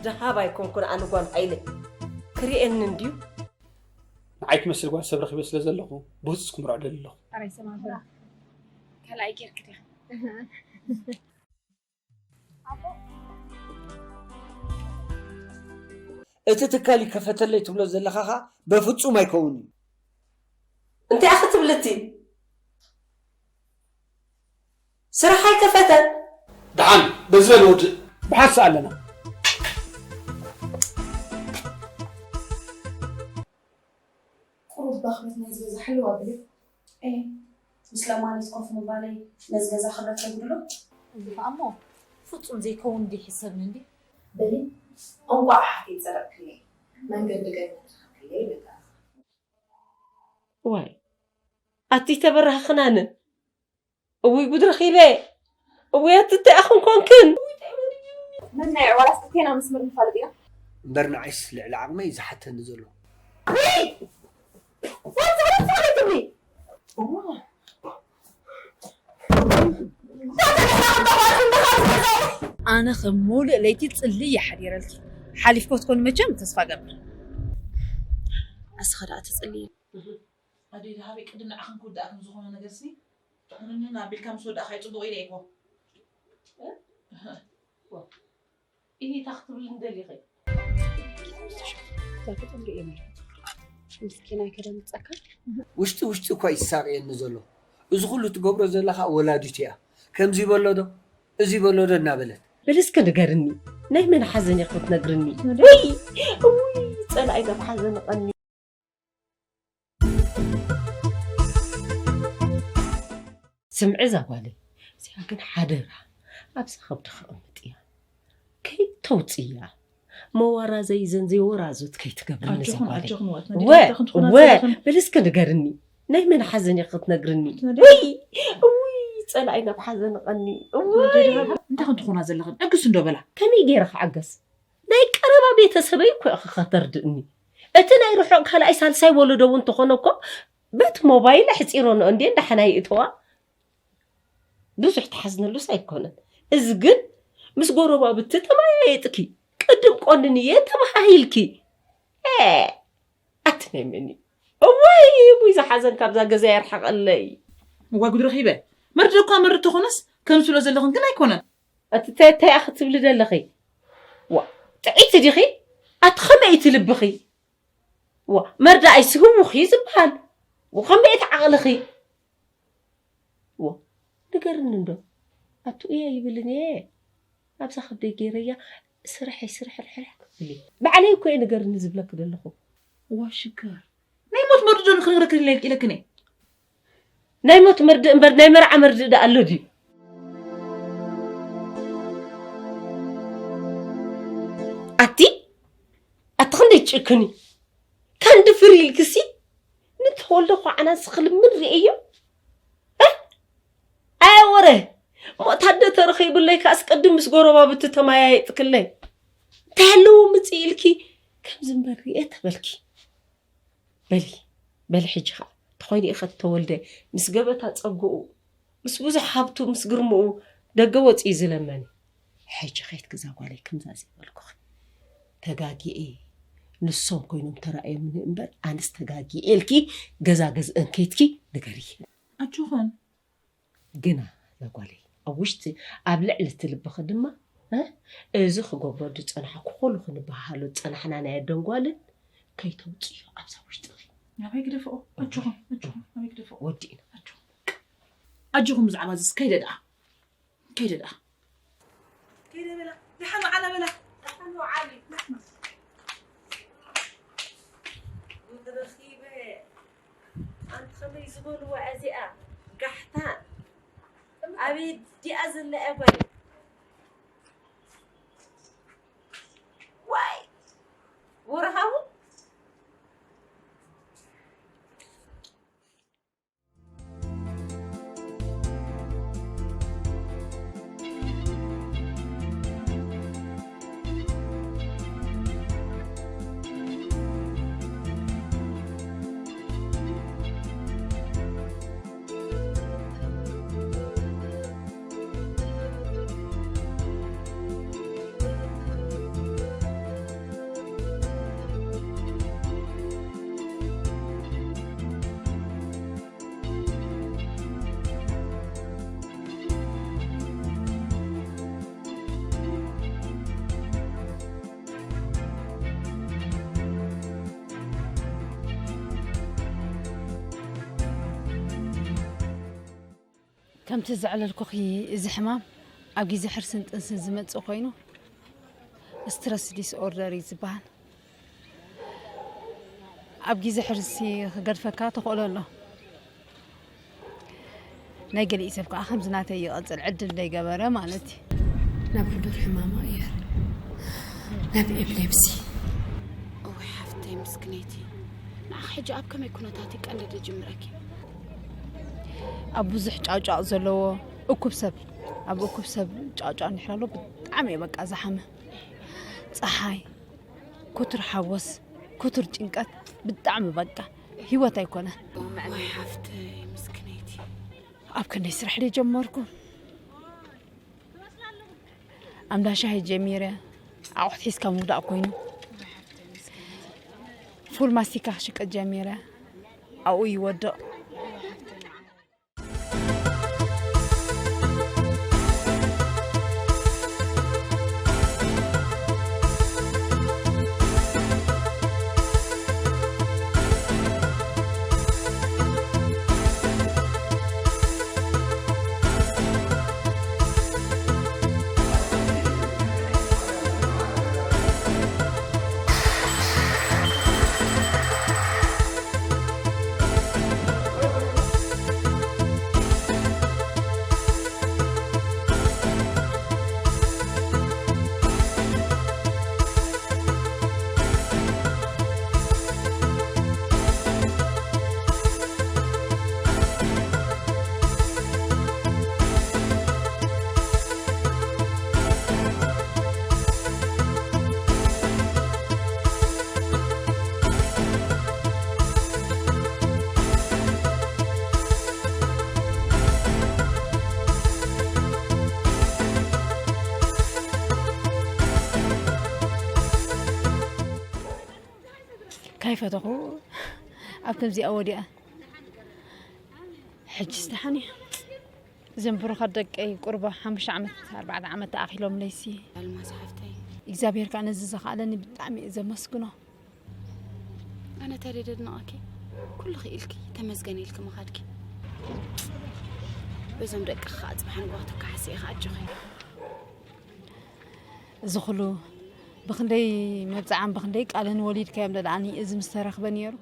ደሃብ ኣይኮንኩን ኣነ ጓል ሃይለ። ክርእየኒ እንድዩ። ንዓይ ትመስል ጓል ሰብ ረኺበ ስለ ዘለኹ ብህጹጽ ክምርዖ ደሊ ኣለኹ። ኣራይ ሰማዕኩ። ካልኣይ ጌርክ ዲኻ? እቲ ትካል ይከፈተለይ ትብሎ ዘለኻ ኸኣ በፍጹም ኣይከውንን እዩ። እንታይ ኢኺ ትብሊ እቲ? ስራሕ ኣይከፈተን። ደሓን በዚ በል ወድእ። ብሓንሳእ ኣለና። ቁሩብ በኽበት ናይዚ ገዛ ሕልው ኣብልዮ። እየ። ምስ ለማኒት ኮፍ ምባለይ ነዚ ገዛ ክብረት የብሉን። እዚ ኸኣ እሞ ፍጹም ዘይከውን እንዲ ይሕሰብኒ እንዲ። በሊ፣ እንቋዕ ሓፍተይ ጸደቕክለይ፣ መንገዲ ገነት ረኸብክለይ ይብለካ። ዋይ፣ ኣቲ ተበራህኽናኒ። እውይ ጉድ ረኺበ። እውይ ኣቲ እንታይ ኣኹን ኮንክን። መናይ ዋላስ ክልቴና መስመር ንፋለጥ ኢና። እምበር ንዓይስ ልዕሊ ዓቕመይ እዩ ዝሓተኒ ዘሎ። ኣነ ከም ሙሉእ ለይቲ ጽልይ እየ ሓዲረልኪ። ሓሊፍኮ ትኮኒ መቸም ተስፋ ገብር። ኣስኻ ደኣ ትጽልይ። ኣደይ ደሃበይ ቅድም ንዓኽን ክውዳእክን ዝኾነ ነገር ስኒ ትኹንንን ኣቢልካ ምስ ወዳእኻ እዩ ጽቡቕ ኢለ እኮ። እ? እሂ፣ እታ ክትብሊ እንደሊኺ። እዛ ክትብሊ እየ ማለት። ምስኪናይ ከደምጸካ። ውሽጢ ውሽጢ እኳ ይሳቕየኒ ዘሎ። እዚ ኩሉ ትገብሮ ዘለኻ ወላዲቱ እያ። ከምዚ በሎ ዶ፣ እዚ በሎ ዶ እናበለት። በል እስከ ንገርኒ፣ ናይ መን ሓዘን ኢኺ ክትነግርኒ? ወይ፣ እውይ፣ ጸላኢ ናብ ሓዘን ቀኒ። ስምዒ እዛ ጓለይ፣ እዚኣ ግን ሓደራ ኣብዛ ከብድኺ ኣቐምጥያ። ከይተውጽያ። መዋራዘይ ዘን ዘይወራዙት ከይትገብርኒ እዛ ኣጆኹን፣ ጓለይ። ኣጆኹን፣ ወ-፣ ወ-፣ በል እስከ ንገርኒ። ናይ መን ሓዘን ኢኺ ክትነግርኒ? ወይ፣ እውይ፣ ጸላኢ ናብ ሓዘን ቀኒ። እውይ። እንታይ ከም ትኾና ዘለኽን? ዕግስ እንዶ በላ። ከመይ ገይረ ክዕገስ? ናይ ቀረባ ቤተሰበይ እኮ ኢኺ ከተርድእኒ። እቲ ናይ ርሑቕ ካልኣይ ሳልሳይ ወለዶ እውን ተኾነ እኮ በቲ ሞባይል ኣሕጺረንኦ እንድየን ደሓን ኣይእተዋ። ብዙሕ ትሓዝነሉስ ኣይኮነን። እዚ ግን ምስ ጎረባብቲ ተመያየጥኪ፣ ቅድም ቆንንየ ተባሃሂልኪ። ኤ፣ ኣቲ ናይ መን እዩ? እዋይ፣ እሙይ ዝሓዘን ካብዛ ገዛ የርሕቐለይ። እዋይ ጉድ ረኺበ። መርድእ እኳ መርድእ ተኾነስ ከም ትብሎ ዘለኽን ግን ኣይኮነን። እቲ እንታይ እንታይ ኢኺ ትብሊ ዘለኺ? ዋ፣ ጥዕይቲ ዲኺ? ኣቲ ኸመይ እቲ ልብኺ? ዋ፣ መርዳእይሲ ህዉኽ እዩ ዝበሃል። ወ፣ ኸመይ እቲ ዓቕልኺ? ዋ፣ ንገርኒ እንዶ። ኣቱ እየ ይብልን እየ። ኣብዛ ከብደይ ገይረያ ስርሐይ ስርሕ ርሕርሕ ክብል እየ። ባዕለይ እኮ እየ ንገርኒ ዝብለኪ ዘለኹ። ዋ፣ ሽጋር። ናይ ሞት መርድእ ዶ ንኽነግረክን ኢለ-፣ ኢለክን እየ። ናይ ሞት መርድእ እምበር ናይ መርዓ መርድእ ደኣ ኣሎ ድዩ? ኣቲ፣ ኣቲ ክንደይ ትጭክኒ? ከንዲ ፍሪ ኢልክሲ ንተወልደ ኳዕና ስኽልምን ርእዮ? እ? ኣየ ወረ፣ ሞት ኣደ ተረኺብለይ ከ ኣስቀድም ምስ ጎረባብቲ ተመያየጥክለይ። እንታይ ኣለዎ ምጽእ ኢልኪ ከምዚ እምበር ርእየ ተበልኪ። በሊ፣ በሊ ሕጂ ኸኣ፣ ተኾይኑ ኢኸ ተወልደ ምስ ገበታ ጸግኡ፣ ምስ ብዙሕ ሃብቱ፣ ምስ ግርምኡ ደገ ወጺኡ ዝለመኒ። ሕጂ ኸይትግዛ ጓለይ ከምዛ ዘይበልኩኺ። ተጋጊኤ፣ ንሶም ኮይኖም ተራእዮምኒ እምበር፣ ኣነስ ተጋጊኤ ኢልኪ ገዛ ገዝእን ከይትኪ ንገሪ። ኣጆኽን። ግና እዛ ጓለይ፣ ኣብ ውሽጢ፣ ኣብ ልዕሊ እቲ ልብኺ ድማ፣ እ፣ እዚ ክገብሮ ዝጸናሕኩ፣ ኩሉ ክንበሃሃሎ ዝጸናሕና ናይ ኣደን ጓልን ከይተውጽዮ ኣብዛ ውሽጥኺ። ኣበይ ግደፍኦ? ኣጆኹም፣ ኣጆኹም፣ ኣበይ ግደፍኦ? ወዲእና። ኣጆኹም። ኣጆኹም ብዛዕባ እዚስ ከይደ ደኣ። ከይደ ደኣ። ከይደ በላ። ደሓን ወዓላ በላ። ደሓን ወዓሊ። ጉድ ረኺበ። ኣንቲ ከመይ ዝበልዋ እዚኣ ጋሕታ። ኣበይ ዲኣ ዘላ እያ ጓለይ? ዋይ። ወርሃዊ ከምቲ ዘዕለልኩኺ፣ እዚ ሕማም ኣብ ግዜ ሕርስን ጥንስን ዝመጽእ ኮይኑ፣ ስትረስ ዲስኦርደር እዩ ዝበሃል። ኣብ ግዜ ሕርሲ ክገድፈካ ተኽእሎ ኣሎ። ናይ ገሊኡ ሰብ ከዓ ከምዚ ናተይ ይቐጽል ዕድል ዘይገበረ ማለት እዩ። ናብ ሕዱር ሕማማ እየር፣ ናብ ኤፕሌፕሲ። እወይ ሓፍተይ ምስክነይቲ፣ ንዓኺ ሕጂ ኣብ ከመይ ኩነታት እዩ ቀንዲ ዝጅምረኪ? ኣብ ብዙሕ ጫውጫቕ ዘለዎ እኩብ ሰብ፣ ኣብ እኩብ ሰብ ጫውጫቕ እንድሕር ኣሎ ብጣዕሚ እየ በቃ ዝሓመ። ፀሓይ፣ ክቱር ሓጎስ፣ ክቱር ጭንቀት፣ ብጣዕሚ በቃ ህይወት ኣይኮነን። ወይ ሓፍተይ ምስክነይቲ። ኣብ ክንደይ ስራሕ ድየ ጀመርኩ? ኣምዳ ሻሂ ጀሚረ፣ ኣቑሑት ሒዝካ ምውዳቕ ኮይኑ። ፉል ማስቲካ ክሽቅጥ ጀሚረ፣ ኣብኡ ይወድቕ። ካይፈተኹ ኣብ ከምዚኣ ወዲኣ። ሕጂ ስተሓኒ እዞም ብሩኻት ደቀይ ቁርባ ሓሙሽተ ዓመት፣ ኣርባዕተ ዓመት ተኣኺሎም ለይሲ። ኣልማዝ ሓፍተይ። እግዚኣብሔር ከዓ ነዚ ዘኽኣለኒ ብጣዕሚ እየ ዘመስግኖ። ኣነ ተደይ ደድንቐኪ፣ ኩሉ ክኢልኪ ተመስገን ኢልኪ ምኻድኪ። በዞም ደቂ ከዓ ጽባሕ ንግሆ ተካሓሲ ኢኻ ኣጆኺ። እዚ ኩሉ ብኽንደይ መብፅዓን ብኽንደይ ቃልን ወሊድካዮም ደልኣኒ እዚ ምስ ተረኽበ ነይሩ።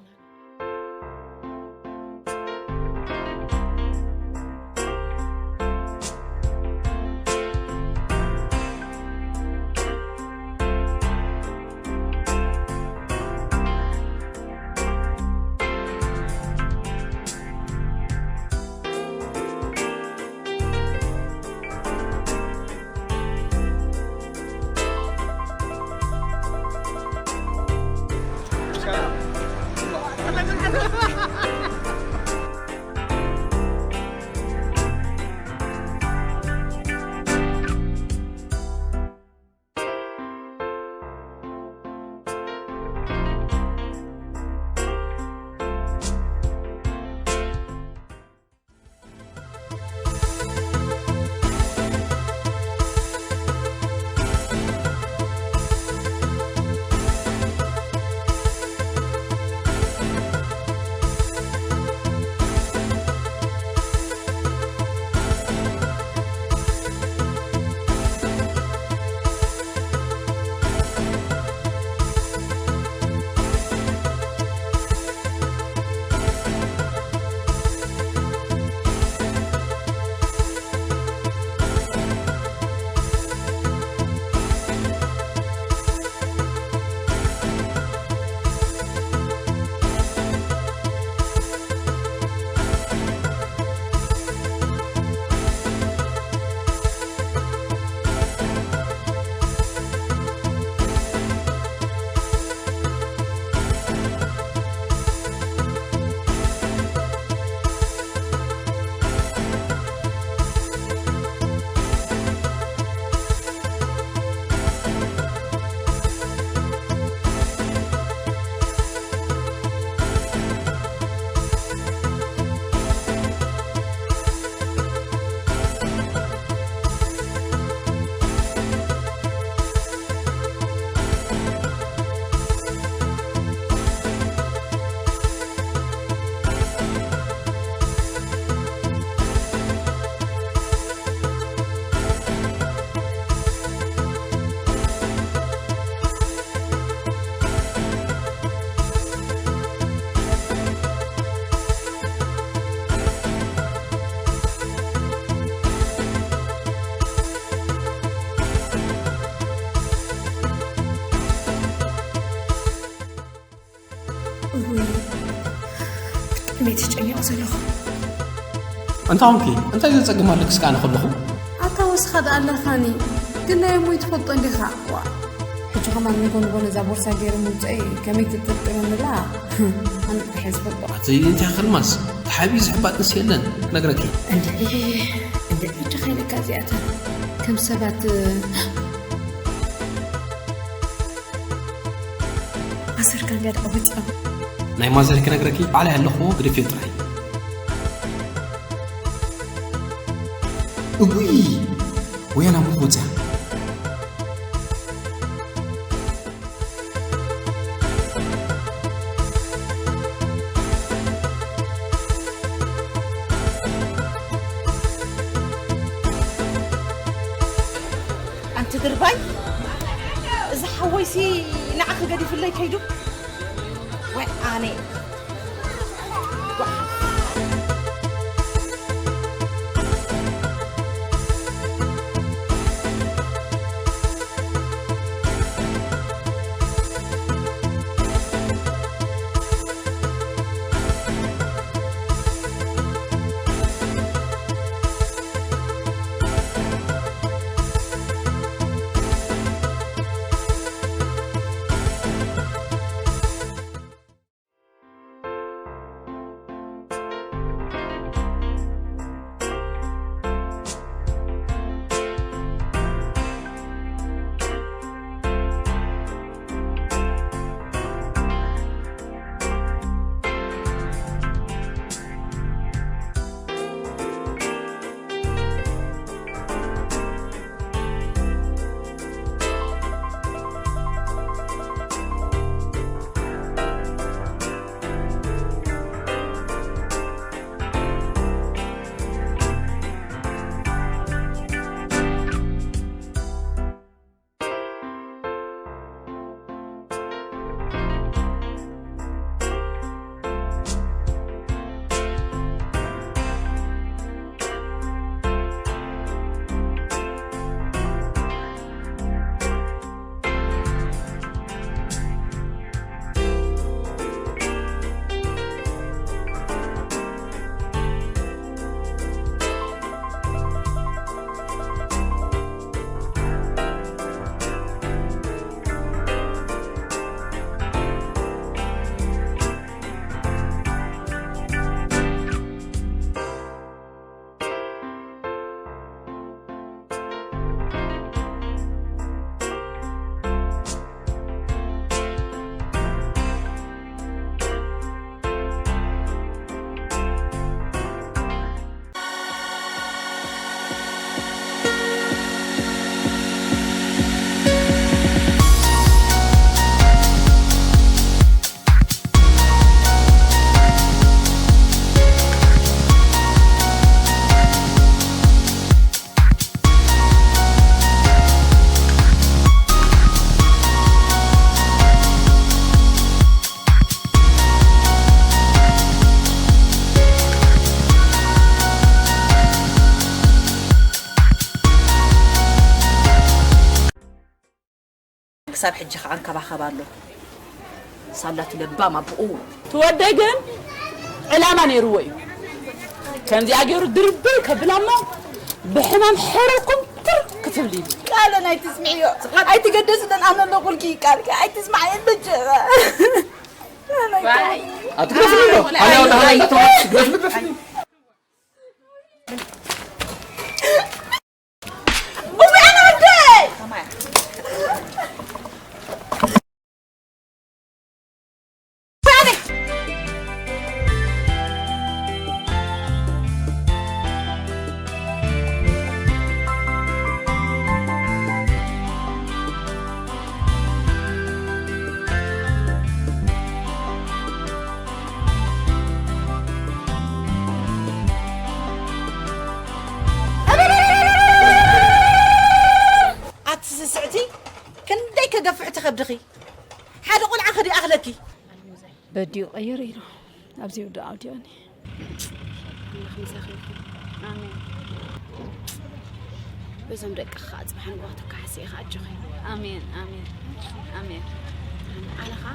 መይ ተጨኒቑ ዘለኹ? እንታይ ኾንኪ? እንታይ ዘጸግም ኣለክስ ከኣ ከለኹ? ኣታ ወስኻ ደኣ ኣለኻኒ። ግን ናይ እሞይ ትፈልጦ እንዲኻ? ዋ። ሕጂ ከማን ንጎ ንጎ ነዛ ቦርሳ ገይሩ ምውፀኢ ከመይ ትጥርጥረኒ ኣላ? ኣነ ጥራሕ እየ ዝፈልጦ። ኣቲ እንታይ ክርማስ? ተሓቢኡ ዝሕባጥ ምስ የለን። ነግረኪ። እንድዒ፣ እንድዒ፣ ሕጂ ከይነካ እዚኣተን። ከም ሰባት፣ ኣሰርካ እንድያ ደኣ ወፂኦም። ናይ ማዘር ክነግረኪ ባዕላይ ኣለኹ ግደፍዮ ጥራይ። እጉይ! ወያና ሙኽ ወፅያ። ኣንቲ ድርባይ፣ እዚ ሓወይሲ ንዓኺ ገዲፍለይ ከይዱ። ወይ ኣነ። ክሳብ ሕጂ ከዓ እንከባኸብ ኣሎ። ሳላቱ ለባም ኣቦኡ። ትወደይ ግን ዕላማ ነይርዎ እዩ። ከምዚኣ ገይሩ ድርብይ ከብላ እሞ ብሕማም ሕርኩም ትር ክትብሊ እዩ። ቃለ ናይ ትስምዕዮ ኣይትገደስለን ኣነ ኣለኹልኪ ቃልኪ ኣይትስማዕየን በጀ ኣትግደፍኒ ዶ? ሃያ ወደ ሃያ እንዳተባለ ግደፍኒ ግደፍኒ። ኣቲ ስስዕቲ ክንደይ ከገፍሕ ትኸብድኺ ሓደ ቆልዓ ከዲ ኣኽለኪ በዲኡ ቀይር ኢሉ ኣብዚ ውዱ ኣውዲኦኒ። ኣምላኽ ምሳኺ ይኹን። ኣሜን። በዞም ደቂ ከዓ ፅባሕ ንግሆ ተካሕሲ ኢኻ ኣጆኺ። ኣሜን ኣሜን ኣሜን። ኣነ ከዓ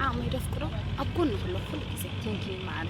ዓቕመይ ደፍቅዶ ኣብ ጎኒ ክሎ ኩሉ ግዜ። ቴንኪ ማዕረ።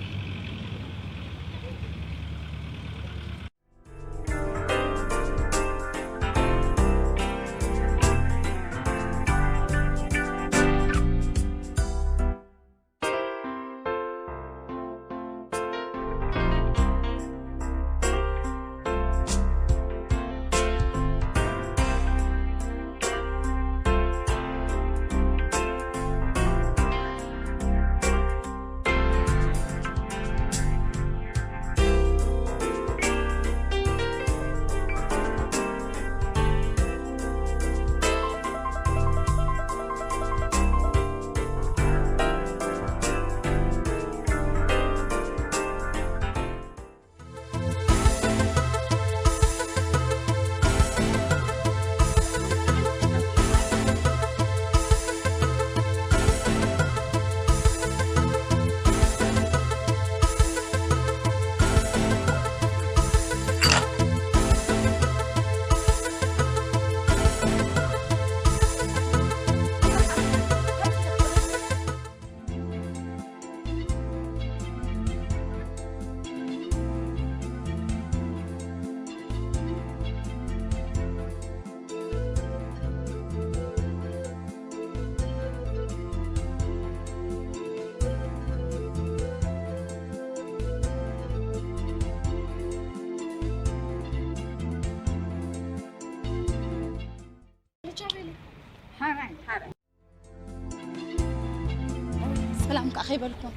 ከይበልኩም።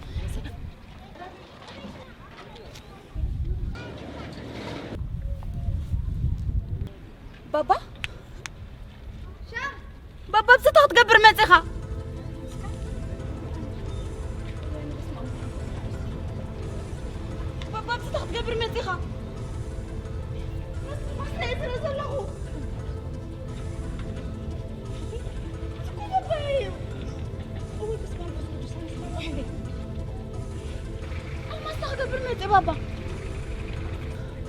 ባባ፣ ባባ፣ ብዝታ ክትገብር መጺኻ? ባባ፣ ብዝታ ክትገብር መጺኻ? ማስታየ ስለ ዘለኹ። እኮ ባባየ እዩ። እወ፣ በስመ አብ ወወልድ ወመንፈስ ቅዱስ፣ አመስግን። አልማዝ ክገብር መጽእ ባባ።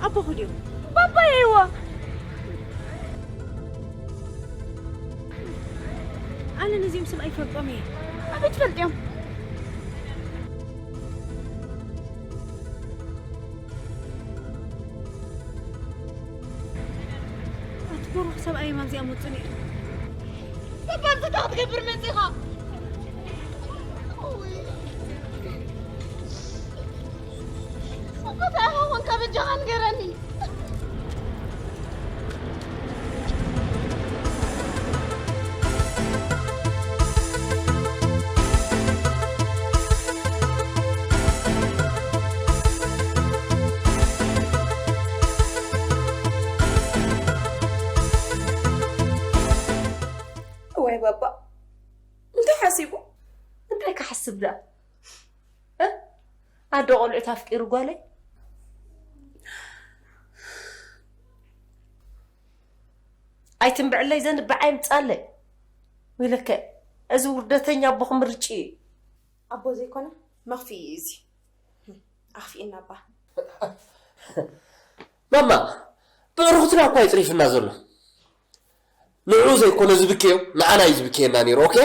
ኣቦኹ ድዩ? ባባየ እዋ። ኣነ ነዚኦም ሰብ ኣይፈልጦም እየ። ኣበይ ትፈልጥዮም? ኣቲ ብሩኽ ሰብኣይ ኣብዚ ኣመጹኒ። ሰብ ኣብዚ እንታይ ክትገብር መጺኻ? እኮ እንታይ ኾንካ በጃኻ ንገረኒ። እዋይ ባባ፣ እንታይ ሓሲቡ? እንታይ ክሓስብ ደኣ? እ? ኣደ ቆልዑት ኣፍቂሩ ጓለይ? ኣይትንብዕለይ ዘንብዕ ኣይምጻለይ። ወይለከ፣ እዚ ውርደተኛ ኣቦ ክምርጭ እዩ። ኣቦ ዘይኮነ መኽፍኢ እዩ እዚ። ኣኽፊእና እባ። ማማ፣ ብዕርኹትና እኳ እዩ ጽሪፍና ዘሎ። ንዕኡ ዘይኮነ ዝብከዮ፣ ንዓና እዩ ዝብከየና ነይሩ። ኦኬ?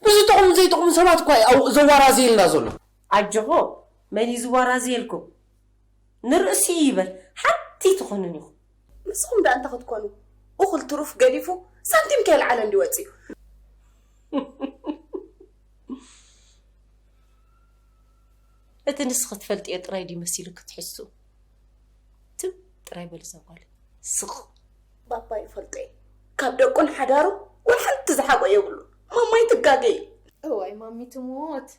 ብዝጠቕሙ ዘይጠቕሙ ሰባት እኳ እዩ ኣው-፣ ዘዋራዝየልና ዘሎ። ኣጆኹ፣ መን እዩ ዝዋራዝየልኩም? ንርእሲ ይበል፣ ሓንቲ ትኾኑን ኢኹም። ንስኹም ደኣ እንታይ ክትኮኑ? እኹል ትሩፍ ገዲፉ ሳንቲም ከየልዓለ እንዲ ወጺኡ። እቲ ንስኺ ትፈልጥዮ ጥራይ ድዩ መሲሉ ክትሕሱ? ትም ጥራይ በሊ እዛ ጓል። ስቕ። ባባ ይፈልጦ እዩ። ካብ ደቁን ሓዳሩ ወላ ሓንቲ ዝሓቆ የብሉ። ማማይ ትጋገ እዩ። እዋይ ማሚ ትሞት።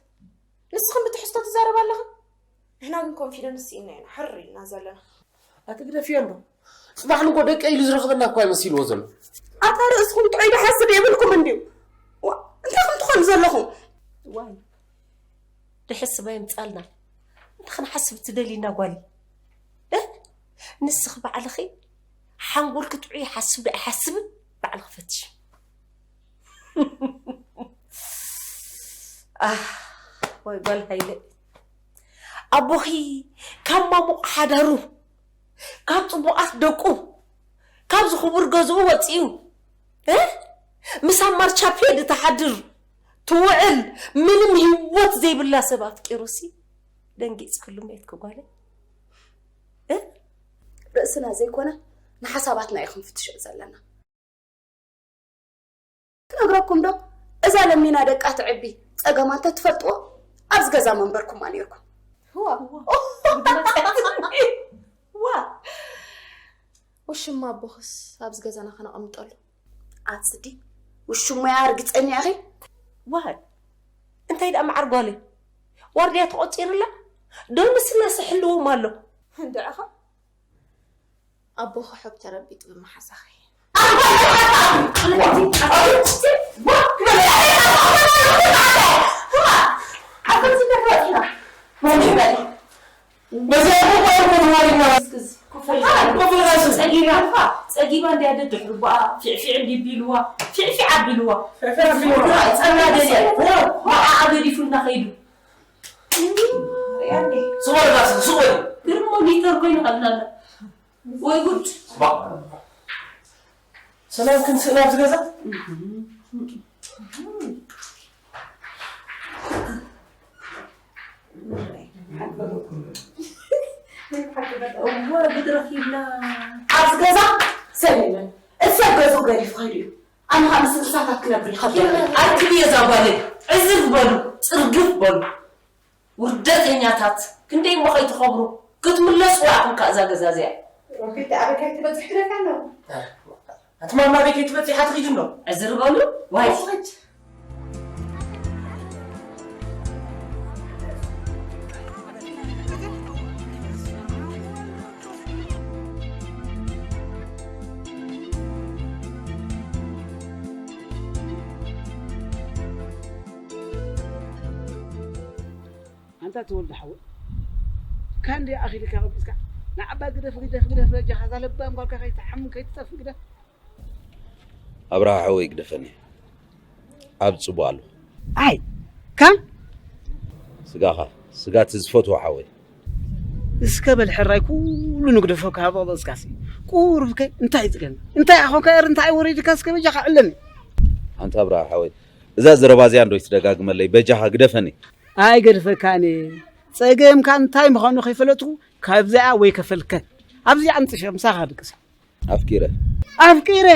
ንስኽን ብትሕዝቶ ትዛረባ ኣለኽን? ንሕና ግን ኮንፊደንስ ስኢና ኢና ሕር ኢልና ዘለና። ኣትግደፍዮ እንዶ። ጽባሕ ንጎ ደቀ ኢሉ ዝረኽበና እኳ ይመሲልዎ ዘሎ። ኣታ ርእስኹም ጥዑይ ድሓስብ የብልኩም እንድዩ። ዋ፣ እንታይ ከም ትኾኑ ዘለኹም? ዋይ፣ ድሕስባ የምጻልና። እንታይ ክንሓስብ ትደልይና ጓል? እ? ንስኺ ባዕልኺ ሓንጎልኪ ጥዑይ ይሓስብ ዶ ኣይሓስብን? ባዕልኺ ፈትሽ። ኣህ፣ ወይ ጓል ሃይለ። ኣቦኺ ካብ ማሙቕ ሓዳሩ፣ ካብ ጽቡቓት ደቁ፣ ካብዚ ክቡር ገዝኡ ወጺኡ፣ እ? ምስ ኣማር ቻፔድ ትሓድር፣ ትውዕል፣ ምንም ህይወት ዘይብላ ሰብ ኣፍቂሩሲ፣ ደንጊጽክሉ ሜትኪ ጓለይ። እ? ርእስና ዘይኮነ፣ ንሓሳባትና እዩ ክንፍትሾ ዘለና። ክነግረኩም ዶ? እዛ ለሚና ደቃ ትዕቢ ጸገማ እንተትፈልጥዎ፣ ኣብዚ ገዛ መንበርኩማ ነይርኩም። ዋ። ዋ። ውሽማ ኣቦኽስ ኣብዚ ገዛና ከነቐምጠሉ? ኣቲ ስዲ፣ ውሽሙያ ርግጸኛ ኢኺ? ዋይ፣ እንታይ ደኣ መዓር ጓለይ? ዋርድያ ተቖጺርላ? ዶ ንስና ስሕልዎም ኣሎ? እንድዕኻ? ኣቦኺ ሑብ ተረቢጡ ብመሓዛኺ። ጸጊባ፣ ጸጊባ እንድያ ደድሕሪ ብኣ ፊዕፊዕ እንዲ ቢልዋ፣ ፊዕፊዕ ኣቢልዋ። ጸና ደልያ፣ ንዓኣ ገዲፉልና ከይዱ። ሪኣ እንዴ? ስቕ በል፣ ስቕ በል። ግርሞ ሊተር ኮይኑ ቀልናላ። ወይ ጉድ። ባ-፣ ሰላም ክንስእ ናብዚ ገዛ? እወ፣ ጉድ ረኺብና። ኣብዚ ገዛ ሰብ የለን። እቲ ሰብ ገዝኡ ገዲፉ ከይዱ እዩ። ኣነ ኸኣ ምስ እንስሳታት ክነብር ይኸብደኒ። ኣርክብዮ እዛ ጓለይ። ዕዝር በሉ፣ ጽርግፍ በሉ። ውርደተኛታት፣ ክንደይ እሞ ከይትኸብሩ፣ ክትምለስዋ ኢኹም ከኣ እዛ ገዛ እዚኣ። ሮቤት፣ ኣበይ ከይትበጽሕ ትደልያ ኣለኹ? ኣቲ ማማ፣ ኣበይ ከይትበጽሒ ትኺድ እንዶ? ዕዝር በሉ፣ ዋይ። ሕጂ። ኣታ ተወልደ ሓወይ፣ ካንዲ ኣኺልካ ቀቢጽካ ንዓባ ግደፍ፣ ግደፍ፣ ግደፍ፣ በጃኻ እዛ ለባም ጓልካ ከይትሓምን ከይትጠፍእ ግደፍ። ኣብርሃ ሓወይ ግደፈኒ፣ ኣብ ጽቡቕ ኣሎ። ኣይ፣ ካን? ስጋኻ፣ ስጋ እቲ ዝፈትዎ ሓወይ። እስከ በል ሕራይ ኩሉ ንግደፎ ካብ ኣቕበጽካሲ። ቁሩብከ እንታይ ይጽገም? እንታይ ኣኾንካ ኤር እንታይ ወሪድካ እስከ በጃኻ ዕለኒ። ኣንታ ኣብርሃ ሓወይ፣ እዛ ዘረባ እዚኣ እንዶ ይትደጋግመለይ፣ በጃኻ ግደፈኒ። ኣይገድፈካን እየ። ጸገምካ እንታይ ምዃኑ ከይፈለጥኩ ካብዚኣ ወይ ከፈልከ። ኣብዚኣ ኣምጽሸ ምሳኻ ድቅሰ። ኣፍቂረ። ኣፍቂረ።